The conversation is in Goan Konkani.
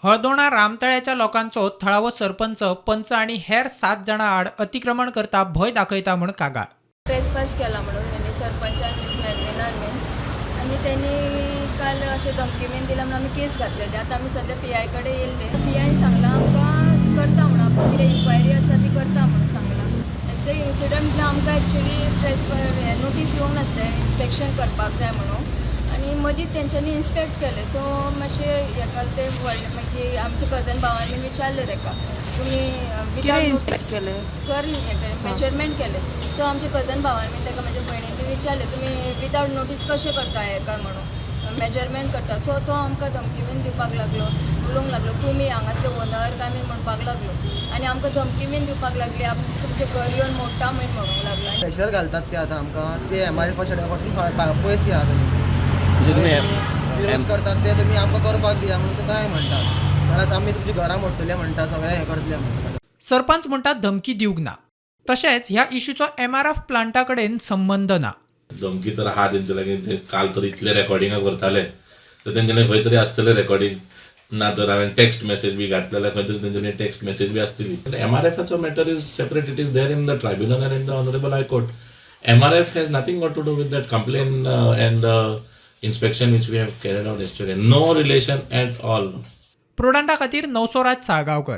हळदोणा रामतळ्याच्या लोकांचो थळावो सरपंच, पंच आनी हेर 7 जाणां आड अतिक्रमण करता भंय दाखयता म्हूण कागाळ. ट्रेसपास केला म्हणून तेणी सरपंचान बीन मॅडमिनान बीन आनी तेणी काल अशें धमकी बीन दिल्या म्हणून आमी केस घातलेली. आतां आमी सद्या पी I कडेन येयल्ले. पी आयन सांगलां आमकां करता म्हणून, आपूण कितें इन्क्वायरी आसा ती करता म्हणून सांगलां. ते इन्सिडंट म्हळ्यार आमकां एक्चुली ट्रेस नोटीस येवंक नासलें इन्स्पेक्शन करपाक जाय म्हणून, आनी मदींच तेंच्यांनी इन्स्पेक्ट केलें. सो मातशें हेका ते व्हडले मागीर आमच्या कजन भावान बीन विचारलें तेका, तुमी कितें विदाउट इन्स्पेक्ट केलें? कर मेजरमेंट केलें. सो आमच्या कजन भावान बीन ताका म्हाज्या भयणीन बीन विचारलें, तुमी विदाउट नोटीस कशें करता हें काय म्हणून मेजरमेंट करता. सो तो आमकां धमकी बीन दिवपाक लागलो, उलोवंक लागलो तुमी हांगासले ओनर काय बीन म्हणपाक लागलो आनी आमकां धमकी बीन दिवपाक लागली, आमी तुमचें घर येवन मोडटा बीन म्हणूंक लागलो. प्रेशर घालतात ते आतां आमकां, ते एम आर एफा शेडा पासून पयस येया तुमी. म्हणजे तुमी विरोध करतात ते तुमी आमकां करपाक दिया म्हणून ते काय म्हणटात, नाल्यार आमी तुमची घरां मोडटले म्हणटा, सगळें हें करतले म्हणटा. सरपंच म्हणटा धमकी दिवंक ना, तशेंच ह्या इश्यूचो एमआरएफ प्लांटा कडेन संबंद ना. धमकी तर आहा तेंचे लागीं. ते काल तर इतले रेकॉर्डिंगां करताले, तर तेंचे लागीं खंय तरी आसतले रेकॉर्डिंग, ना तर हांवें टॅक्स्ट मॅसेज बी घातले जाल्यार खंय तरी तेंचे लागीं टॅक्स्ट मॅसेज बी आसतली. एम आर एफाचो matter is separate, it is there in the tribunal and in the honourable high court. MRF has nothing got to do with that complaint and the inspection which we have carried out yesterday. No relation at all. प्रोडांटा खातीर नवसोराज साळगांवकर.